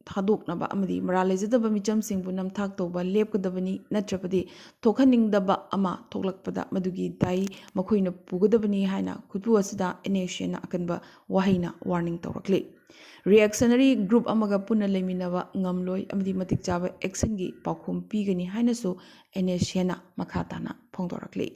ꯊꯥꯗꯣꯛꯅꯕ ꯑꯃꯗꯤ ꯃꯔꯥꯜ ꯂꯩꯖꯗꯕ ꯃꯤꯆꯝꯁꯤꯡꯕꯨ ꯅꯝꯊꯥꯛ ꯇꯧꯕ ꯂꯦꯞꯀꯗꯕꯅꯤ, ꯅꯠꯇ꯭ꯔꯕꯗꯤ ꯊꯣꯛꯍꯟꯅꯤꯡꯗꯕ ꯑꯃ ꯊꯣꯛꯂꯛꯄꯗ ꯃꯗꯨꯒꯤ ꯗꯥꯏ ꯃꯈꯣꯏꯅ ꯄꯨꯒꯗꯕꯅꯤ ꯍꯥꯏꯅ ꯈꯨꯠꯄꯨ ꯑꯁꯤꯗ NSCNꯅ ꯑꯀꯟꯕ ꯋꯥꯍꯩꯅ warning ꯇꯧꯔꯛꯂꯤ꯫ Reactionary group ꯑꯃꯒ ꯄꯨꯟꯅ ꯂꯩꯃꯤꯟꯅꯕ ꯉꯝꯂꯣꯏ ꯑꯃꯗꯤ ꯃꯇꯤꯛ ꯆꯥꯕ actionꯒꯤ ꯄꯥꯎꯈꯨꯝ ꯄꯤꯒꯅꯤ ꯍꯥꯏꯅꯁꯨ NSCNꯅ ꯃꯈꯥ ꯇꯥꯅ ꯐꯣꯡꯗꯣꯔꯛꯂꯤ꯫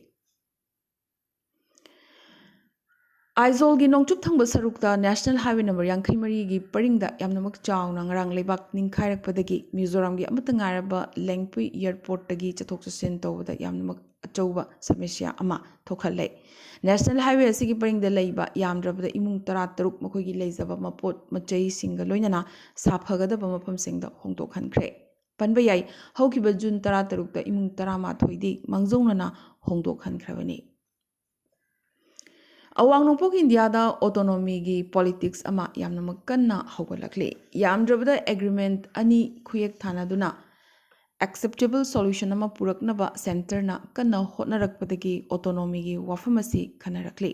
ꯑꯥꯏꯖꯣꯜꯒꯤ ꯅꯣꯡꯆꯨꯞ ꯊꯪꯕ ꯁꯔꯨꯛꯇ National Highway number ꯌꯥꯡꯈꯩ ꯃꯔꯤꯒꯤ ꯄꯔꯤꯡꯗ ꯌꯥꯝꯅꯃꯛ ꯆꯥꯎꯅ ꯉꯔꯥꯡ ꯂꯩꯕꯥꯛ ꯅꯤꯡꯈꯥꯏꯔꯛꯄꯗꯒꯤ ꯃꯤꯖꯣꯔꯥꯝꯒꯤ ꯑꯃꯠꯇ ꯉꯥꯏꯔꯕ ꯂꯦꯡꯄꯨꯏ airportꯇꯒꯤ ꯆꯠꯊꯣꯛ ꯆꯠꯁꯤꯟ ꯇꯧꯕꯗ ꯌꯥꯝꯅꯃꯛ ꯑꯆꯧꯕ ꯁꯃꯁ꯭ꯌꯥ ꯑꯃ ꯊꯣꯛꯍꯜꯂꯦ꯫ National Highway ꯑꯁꯤꯒꯤ ꯄꯔꯤꯡꯗ ꯂꯩꯕ ꯌꯥꯝꯗ꯭ꯔꯕꯗ ꯏꯃꯨꯡ ꯇꯔꯥꯇꯔꯨꯛ ꯃꯈꯣꯏꯒꯤ ꯂꯩꯖꯕ ꯃꯄꯣꯠ ꯃꯆꯩꯁꯤꯡꯒ ꯂꯣꯏꯅꯅ ꯁꯥꯐꯒꯗꯕ ꯃꯐꯝꯁꯤꯡꯗ ꯍꯣꯡꯗꯣꯛꯍꯟꯈ꯭ꯔꯦ꯫ ꯄꯟꯕ ꯌꯥꯏ, ꯍꯧꯈꯤꯕ ꯖꯨꯟ ꯇꯔꯥꯇꯔꯨꯛꯇ ꯏꯃꯨꯡ ꯇꯔꯥꯃꯥꯊꯣꯏꯗꯤ ꯃꯥꯡꯖꯧꯅꯅ ꯍꯣꯡꯗꯣꯛꯍꯟꯈ꯭ꯔꯕꯅꯤ꯫ ꯑꯋꯥꯡ ꯅꯣꯡꯄꯣꯛ ꯏꯟꯗꯤꯌꯥꯗ autonomyꯒꯤ politics ꯑꯃ ꯌꯥꯝꯅꯃꯛ ꯀꯟꯅ ꯍꯧꯒꯠꯂꯛꯂꯤ꯫ ꯌꯥꯝꯗ꯭ꯔꯕꯗ agreement ꯑꯅꯤ ꯈꯨꯌꯦꯛ ꯊꯥꯅꯗꯨꯅ ꯑꯦꯛꯁꯦꯞꯇꯦꯕꯜ ꯁꯣꯂꯨꯁꯟ ꯑꯃ ꯄꯨꯔꯛꯅꯕ ꯁꯦꯟꯇꯔꯅ ꯀꯟꯅ ꯍꯣꯠꯅꯔꯛꯄꯗꯒꯤ ꯑꯣꯇꯣꯅꯣꯃꯤꯒꯤ ꯋꯥꯐꯝ ꯑꯁꯤ ꯈꯟꯅꯔꯛꯂꯤ꯫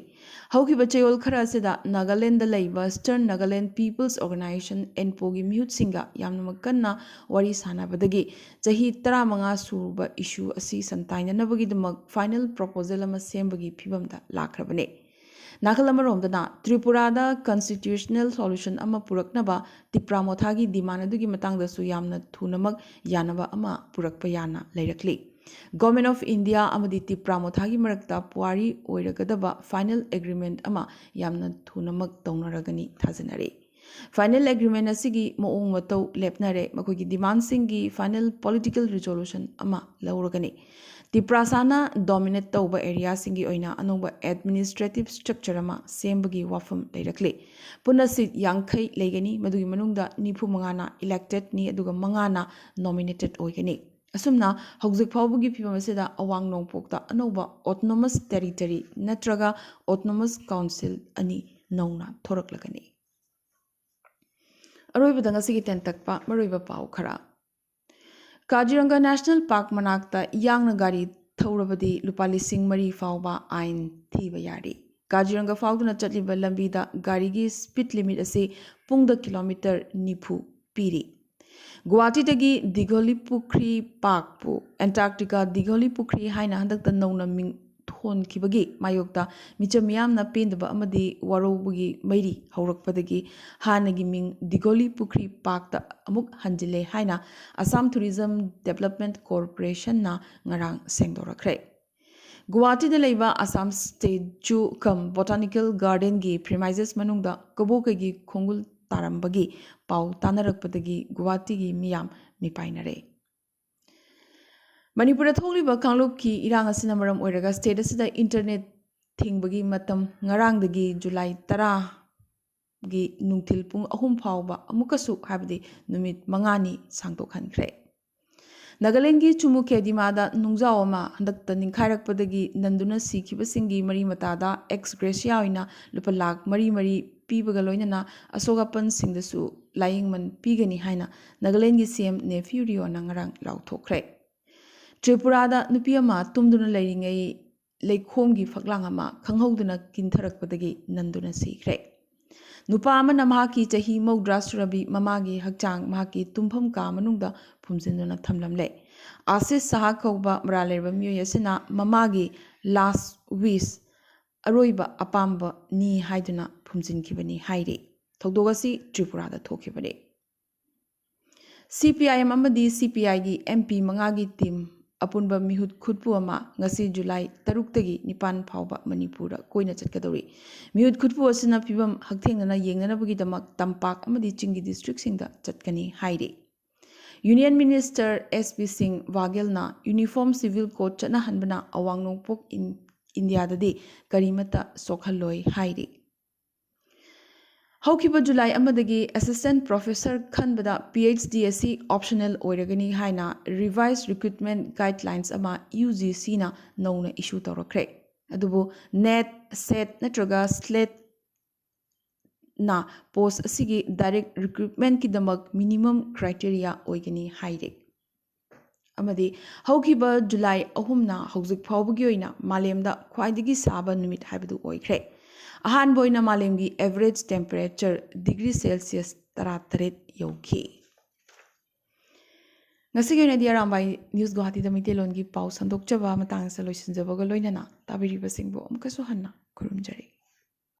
ꯍꯧꯈꯤꯕ ꯆꯌꯣꯜ ꯈꯔ ꯑꯁꯤꯗ ꯅꯥꯒꯥꯂꯦꯟꯗ ꯂꯩꯕ Eastern Nagaland People's Organisation, ENPOꯒꯤ ꯃꯤꯍꯨꯠꯁꯤꯡꯒ ꯌꯥꯝꯅꯃꯛ ꯀꯟꯅ ꯋꯥꯔꯤ ꯁꯥꯟꯅꯕꯗꯒꯤ ꯆꯍꯤ ꯇꯔꯥꯃꯉꯥ ꯁꯨꯔꯕ ꯏꯁꯨ ꯑꯁꯤ ꯁꯟꯇꯥꯏꯅꯅꯕꯒꯤꯗꯃꯛ ꯐꯥꯏꯅꯦꯜ ꯄ꯭ꯔꯣꯄꯣꯖꯦꯜ ꯑꯃ ꯁꯦꯝꯕꯒꯤ ꯐꯤꯕꯝꯗ ꯂꯥꯛꯈ꯭ꯔꯕꯅꯤ꯫ ꯅꯥꯀꯜ ꯑꯃꯔꯣꯝꯗꯅ ꯇ꯭ꯔꯤꯄꯨꯔꯥꯗ ꯀꯟꯁꯇꯤꯇ꯭ꯌꯨꯁꯅꯦꯜ ꯁꯣꯂꯨꯁꯟ ꯑꯃ ꯄꯨꯔꯛꯅꯕ ꯇꯤꯄ꯭ꯔꯥ ꯃꯣꯊꯥꯒꯤ ꯗꯤꯃꯥꯟ ꯑꯗꯨꯒꯤ ꯃꯇꯥꯡꯗꯁꯨ ꯌꯥꯝꯅ ꯊꯨꯅꯃꯛ ꯌꯥꯅꯕ ꯑꯃ ꯄꯨꯔꯛꯄ ꯌꯥꯅ ꯂꯩꯔꯛꯂꯤ꯫ Government of India ꯑꯃꯗꯤ ꯇꯤꯄ꯭ꯔꯥ ꯃꯣꯊꯥꯒꯤ ꯃꯔꯛꯇ ꯄꯨꯋꯥꯔꯤ ꯑꯣꯏꯔꯒꯗꯕ ꯐꯥꯏꯅꯦꯜ ꯑꯦꯒ꯭ꯔꯤꯃꯦꯟꯠ ꯑꯃ ꯌꯥꯝꯅ ꯊꯨꯅꯃꯛ ꯇꯧꯅꯔꯒꯅꯤ ꯊꯥꯖꯅꯔꯤ꯫ ꯐꯥꯏꯅꯦꯜ ꯑꯦꯒ꯭ꯔꯤꯃꯦꯟꯠ ꯑꯁꯤꯒꯤ ꯃꯑꯣꯡ ꯃꯇꯧ ꯂꯦꯞꯅꯔꯦ꯫ ꯃꯈꯣꯏꯒꯤ ꯗꯤꯃꯥꯟꯁꯤꯡꯒꯤ ꯐꯥꯏꯅꯦꯜ ꯄꯣꯂꯤꯇꯤꯀꯦꯜ ꯔꯤꯖꯣꯂꯨꯁꯟ ꯑꯃ ꯂꯧꯔꯒꯅꯤ꯫ ꯇꯤꯄ꯭ꯔꯥꯁꯥꯅ ꯗꯣꯃꯤꯅꯦꯠ ꯇꯧꯕ ꯑꯦꯔꯤꯌꯥꯁꯤꯡꯒꯤ ꯑꯣꯏꯅ ꯑꯅꯧꯕ ꯑꯦꯗꯃꯤꯅꯤꯁꯇ꯭ꯔꯦꯇꯤꯚ ꯁ꯭ꯇ꯭ꯔꯛꯆꯔ ꯑꯃ ꯁꯦꯝꯕꯒꯤ ꯋꯥꯐꯝ ꯂꯩꯔꯛꯂꯤ꯫ ꯄꯨꯟꯅ ꯁꯤꯠ ꯌꯥꯡꯈꯩ ꯂꯩꯒꯅꯤ, ꯃꯗꯨꯒꯤ ꯃꯅꯨꯡꯗ ꯅꯤꯐꯨ ꯃꯉꯥꯅ ꯏꯂꯦꯛꯇꯦꯗꯅꯤ, ꯑꯗꯨꯒ ꯃꯉꯥꯅ ꯅꯣꯃꯤꯅꯦꯇꯦꯗ ꯑꯣꯏꯒꯅꯤ꯫ ꯑꯁꯨꯝꯅ ꯍꯧꯖꯤꯛ ꯐꯥꯎꯕꯒꯤ ꯐꯤꯕꯝ ꯑꯁꯤꯗ ꯑꯋꯥꯡ ꯅꯣꯡꯄꯣꯛꯇ ꯑꯅꯧꯕ ꯑꯣꯇꯣꯅꯣꯃꯁ ꯇꯦꯔꯤꯇꯔꯤ ꯅꯠꯇ꯭ꯔꯒ ꯑꯣꯇꯣꯅꯣꯃꯁ ꯀꯥꯎꯟꯁꯤꯜ ꯑꯅꯤ ꯅꯧꯅ ꯊꯣꯔꯛꯂꯒꯅꯤ꯫ ꯑꯔꯣꯏꯕꯗ ꯉꯁꯤꯒꯤ ꯇꯦꯟꯇꯛꯄ ꯃꯔꯨꯑꯣꯏꯕ ꯄꯥꯎ ꯈꯔ꯫ ꯀꯥꯖꯤꯔꯪꯒ ꯅꯦꯁꯅꯦꯜ ꯄꯥꯔꯛ ꯃꯅꯥꯛꯇ ꯌꯥꯡꯅ ꯒꯥꯔꯤ ꯊꯧꯔꯕꯗꯤ ꯂꯨꯄꯥ ꯂꯤꯁꯤꯡ ꯃꯔꯤ ꯐꯥꯎꯕ ꯑꯥꯏꯟ ꯊꯤꯕ ꯌꯥꯔꯤ꯫ ꯀꯥꯖꯤꯔꯪꯒ ꯐꯥꯎꯗꯨꯅ ꯆꯠꯂꯤꯕ ꯂꯝꯕꯤꯗ ꯒꯥꯔꯤꯒꯤ ꯁ꯭ꯄꯤꯗ ꯂꯤꯃꯤꯠ ꯑꯁꯤ ꯄꯨꯡꯗ ꯀꯤꯂꯣꯃꯤꯇꯔ ꯅꯤꯐꯨ ꯄꯤꯔꯤ꯫ ꯒꯨꯋꯥꯍꯥꯇꯤꯗꯒꯤ ꯗꯤꯘꯣꯂꯤ ꯄꯨꯈ꯭ꯔꯤ ꯄꯥꯔꯛꯄꯨ ꯑꯦꯟꯇꯥꯔꯛꯇꯤꯀꯥ ꯗꯤꯘꯣꯂꯤ ꯄꯨꯈ꯭ꯔꯤ ꯍꯥꯏꯅ ꯍꯟꯗꯛꯇ ꯅꯧꯅ ꯃꯤꯡ ꯊꯣꯟꯈꯤꯕꯒꯤ ꯃꯥꯌꯣꯛꯇ ꯃꯤꯆꯝ ꯃꯤꯌꯥꯝꯅ ꯄꯦꯟꯗꯕ ꯑꯃꯗꯤ ꯋꯥꯔꯧꯕꯒꯤ ꯃꯩꯔꯤ ꯍꯧꯔꯛꯄꯗꯒꯤ ꯍꯥꯟꯅꯒꯤ ꯃꯤꯡ ꯗꯤꯘꯣꯂꯤ ꯄꯨꯈ꯭ꯔꯤ ꯄꯥꯔꯛꯇ ꯑꯃꯨꯛ ꯍꯟꯖꯤꯜꯂꯦ ꯍꯥꯏꯅ ꯑꯁꯥꯝ ꯇꯨꯔꯤꯖꯝ ꯗꯦꯕꯂꯞꯃꯦꯟꯠ ꯀꯣꯔꯄꯣꯔꯦꯁꯟꯅ ꯉꯔꯥꯡ ꯁꯦꯡꯗꯣꯔꯛꯈ꯭ꯔꯦ꯫ ꯒꯨꯋꯥꯍꯥꯇꯤꯗ ꯂꯩꯕ ꯑꯁꯥꯝ ꯁ꯭ꯇꯦꯠ ꯖꯨ ꯀꯝ ꯕꯣꯇꯥꯅꯤꯀꯦꯜ ꯒꯥꯔꯗꯦꯟꯒꯤ ꯄ꯭ꯔꯤꯃꯥꯏꯖꯦꯁ ꯃꯅꯨꯡꯗ ꯀꯕꯣꯀꯩꯒꯤ ꯈꯣꯡꯒꯨꯜ ꯇꯥꯔꯝꯕꯒꯤ ꯄꯥꯎ ꯇꯥꯅꯔꯛꯄꯗꯒꯤ ꯒꯨꯋꯥꯍꯥꯇꯤꯒꯤ ꯃꯤꯌꯥꯝ ꯃꯤꯄꯥꯏꯅꯔꯦ꯫ ꯃꯅꯤꯄꯨꯔꯗ ꯊꯣꯛꯂꯤꯕ ꯀꯥꯡꯂꯨꯞꯀꯤ ꯏꯔꯥꯡ ꯑꯁꯤꯅ ꯃꯔꯝ ꯑꯣꯏꯔꯒ ꯁ꯭ꯇꯦꯠ ꯑꯁꯤꯗ ꯏꯟꯇꯔꯅꯦꯠ ꯊꯤꯡꯕꯒꯤ ꯃꯇꯝ ꯉꯔꯥꯡꯗꯒꯤ ꯖꯨꯂꯥꯏ ꯇꯔꯥꯒꯤ ꯅꯨꯡꯊꯤꯜ ꯄꯨꯡ ꯑꯍꯨꯝ ꯐꯥꯎꯕ ꯑꯃꯨꯛꯀꯁꯨ, ꯍꯥꯏꯕꯗꯤ ꯅꯨꯃꯤꯠ ꯃꯉꯥꯅꯤ ꯁꯥꯡꯗꯣꯛꯍꯟꯈ꯭ꯔꯦ꯫ ꯅꯥꯒꯥꯂꯦꯟꯒꯤ ꯆꯨꯃꯨꯈꯦꯗꯤꯃꯥꯗ ꯅꯨꯡꯖꯥꯎ ꯑꯃ ꯍꯟꯗꯛꯇ ꯅꯤꯡꯈꯥꯏꯔꯛꯄꯗꯒꯤ ꯅꯟꯗꯨꯅ ꯁꯤꯈꯤꯕꯁꯤꯡꯒꯤ ꯃꯔꯤ ꯃꯇꯥꯗ ꯑꯦꯛꯁ ꯒ꯭ꯔꯦꯁꯤꯌꯥ ꯑꯣꯏꯅ ꯂꯨꯄꯥ ꯂꯥꯈ ꯃꯔꯤ ꯃꯔꯤ ꯄꯤꯕꯒ ꯂꯣꯏꯅꯅ ꯑꯁꯣꯛ ꯑꯄꯟꯁꯤꯡꯗꯁꯨ ꯂꯥꯏꯌꯦꯡꯃꯟ ꯄꯤꯒꯅꯤ ꯍꯥꯏꯅ ꯅꯥꯒꯥꯂꯦꯟꯒꯤ ꯁꯤ ꯑꯦꯝ ꯅꯦꯐ꯭ꯌꯨ ꯔꯤꯑꯣꯅ ꯉꯔꯥꯡ ꯂꯥꯎꯊꯣꯛꯈ꯭ꯔꯦ꯫ ꯇ꯭ꯔꯤꯄꯨꯔꯥꯗ ꯅꯨꯄꯤ ꯑꯃ ꯇꯨꯝꯗꯨꯅ ꯂꯩꯔꯤꯉꯩ ꯂꯩꯈꯣꯝꯒꯤ ꯐꯛꯂꯥꯡ ꯑꯃ ꯈꯪꯍꯧꯗꯅ ꯀꯤꯟꯊꯔꯛꯄꯗꯒꯤ ꯅꯟꯗꯨꯅ ꯁꯤꯈ꯭ꯔꯦ꯫ ꯅꯨꯄꯥ ꯑꯃꯅ ꯃꯍꯥꯛꯀꯤ ꯆꯍꯤ ꯃꯧꯗ꯭ꯔꯥ ꯁꯨꯔꯕꯤ ꯃꯃꯥꯒꯤ ꯍꯛꯆꯥꯡ ꯃꯍꯥꯛꯀꯤ ꯇꯨꯝꯐꯝ ꯀꯥ ꯃꯅꯨꯡꯗ ꯐꯨꯝꯖꯤꯟꯗꯨꯅ ꯊꯝꯂꯝꯂꯦ꯫ ꯑꯥꯁꯤꯁ ꯁꯍꯥ ꯀꯧꯕ ꯃꯔꯥꯜ ꯂꯩꯔꯕ ꯃꯤꯑꯣꯏ ꯑꯁꯤꯅ ꯃꯃꯥꯒꯤ ꯂꯥꯁ ꯋꯤꯁ, ꯑꯔꯣꯏꯕ ꯑꯄꯥꯝꯕꯅꯤ ꯍꯥꯏꯗꯨꯅ ꯐꯨꯝꯖꯤꯟꯈꯤꯕꯅꯤ ꯍꯥꯏꯔꯤ꯫ ꯊꯧꯗꯣꯛ ꯑꯁꯤ ꯇ꯭ꯔꯤꯄꯨꯔꯥꯗ ꯊꯣꯛꯈꯤꯕꯅꯤ꯫ ꯁꯤ ꯄꯤ ꯑꯥꯏ ꯑꯦꯝ ꯑꯃꯗꯤ ꯁꯤ ꯄꯤ ꯑꯥꯏꯒꯤ ꯑꯦꯝ ꯄꯤ ꯃꯉꯥꯒꯤ ꯇꯤꯝ ꯑꯄꯨꯟꯕ ꯃꯤꯍꯨꯠ ꯈꯨꯠꯄꯨ ꯑꯃ ꯉꯁꯤ ꯖꯨꯂꯥꯏ ꯇꯔꯨꯛꯇꯒꯤ ꯅꯤꯄꯥꯟ ꯐꯥꯎꯕ ꯃꯅꯤꯄꯨꯔꯗ ꯀꯣꯏꯅ ꯆꯠꯀꯗꯧꯔꯤ꯫ ꯃꯤꯍꯨꯠ ꯈꯨꯠꯄꯨ ꯑꯁꯤꯅ ꯐꯤꯕꯝ ꯍꯛꯊꯦꯡꯅꯅ ꯌꯦꯡꯅꯅꯕꯒꯤꯗꯃꯛ ꯇꯝꯄꯥꯛ ꯑꯃꯗꯤ ꯆꯤꯡꯒꯤ ꯗꯤꯁꯇ꯭ꯔꯤꯛꯁꯤꯡꯗ ꯆꯠꯀꯅꯤ ꯍꯥꯏꯔꯤ꯫ ꯌꯨꯅꯤꯌꯟ ꯃꯤꯅꯤꯁꯇꯔ ꯑꯦꯁ ꯄꯤ ꯁꯤꯡ ꯕꯥꯒꯦꯜꯅ ꯌꯨꯅꯤꯐꯣꯔꯝ ꯁꯤꯚꯤꯜ ꯀꯣꯗ ꯆꯠꯅꯍꯟꯕꯅ ꯑꯋꯥꯡ ꯅꯣꯡꯄꯣꯛ ꯏꯟ-, ꯏꯟꯗꯤꯌꯥꯗꯗꯤ ꯀꯔꯤꯃꯠꯇ ꯁꯣꯛꯍꯜꯂꯣꯏ ꯍꯥꯏꯔꯤ꯫ ꯍꯧꯈꯤꯕ ꯖꯨꯂꯥꯏ ꯑꯃꯗꯒꯤ ꯑꯦꯁꯤꯁꯇꯦꯟꯠ ꯄ꯭ꯔꯣꯐꯦꯁꯔ ꯈꯟꯕꯗ ꯄꯤ ꯑꯩꯆ ꯗꯤ ꯑꯁꯤ ꯑꯣꯞꯁꯅꯦꯜ ꯑꯣꯏꯔꯒꯅꯤ ꯍꯥꯏꯅ ꯔꯤꯚꯥꯏꯁ ꯔꯤꯀ꯭ꯔꯨꯠꯃꯦꯟꯠ ꯒꯥꯏꯗꯂꯥꯏꯟꯁ ꯑꯃ ꯌꯨ ꯖꯤ ꯁꯤꯅ ꯅꯧꯅ ꯏꯁꯨ ꯇꯧꯔꯛꯈ꯭ꯔꯦ꯫ ꯑꯗꯨꯕꯨ ꯅꯦꯠ, ꯁꯦꯠ ꯅꯠꯇ꯭ꯔꯒ ꯁ꯭ꯂꯦꯠꯅ ꯄꯣꯁ ꯑꯁꯤꯒꯤ ꯗꯥꯏꯔꯦꯛ ꯔꯤꯀ꯭ꯔꯨꯠꯃꯦꯟꯠꯀꯤꯗꯃꯛ ꯃꯤꯅꯤꯃꯝ ꯀ꯭ꯔꯥꯏꯇꯦꯔꯤꯌꯥ ꯑꯣꯏꯒꯅꯤ ꯍꯥꯏꯔꯤ꯫ ꯑꯃꯗꯤ ꯍꯧꯈꯤꯕ ꯖꯨꯂꯥꯏ ꯑꯍꯨꯝꯅ ꯍꯧꯖꯤꯛ ꯐꯥꯎꯕꯒꯤ ꯑꯣꯏꯅ ꯃꯥꯂꯦꯝꯗ ꯈ꯭ꯋꯥꯏꯗꯒꯤ ꯁꯥꯕ ꯅꯨꯃꯤꯠ ꯍꯥꯏꯕꯗꯨ ꯑꯣꯏꯈ꯭ꯔꯦ꯫ ꯑꯍꯥꯟꯕ ꯑꯣꯏꯅ ꯃꯥꯂꯦꯝꯒꯤ ꯑꯦꯚꯔꯦꯖ ꯇꯦꯝꯄꯔꯦꯆꯔ ꯗꯤꯒ꯭ꯔꯤ ꯁꯦꯜꯁꯤꯌꯁ ꯇꯔꯥꯇꯔꯦꯠ ꯌꯧꯈꯤ꯫ ꯉꯁꯤꯒꯤ ꯑꯣꯏꯅꯗꯤ ꯑꯔꯥꯝꯕꯥꯏ ꯅ꯭ꯌꯨꯁ ꯒꯨꯋꯥꯍꯥꯇꯤꯗ ꯃꯩꯇꯩꯂꯣꯟꯒꯤ ꯄꯥꯎ ꯁꯟꯗꯣꯛꯆꯕ ꯃꯇꯥꯡ ꯑꯁꯤꯗ ꯂꯣꯏꯁꯤꯟꯖꯕꯒ ꯂꯣꯏꯅꯅ ꯇꯥꯕꯤꯔꯤꯕꯁꯤꯡꯕꯨ ꯑꯃꯨꯛꯀꯁꯨ ꯍꯟꯅ ꯈꯨꯔꯨꯝꯖꯔꯤ꯫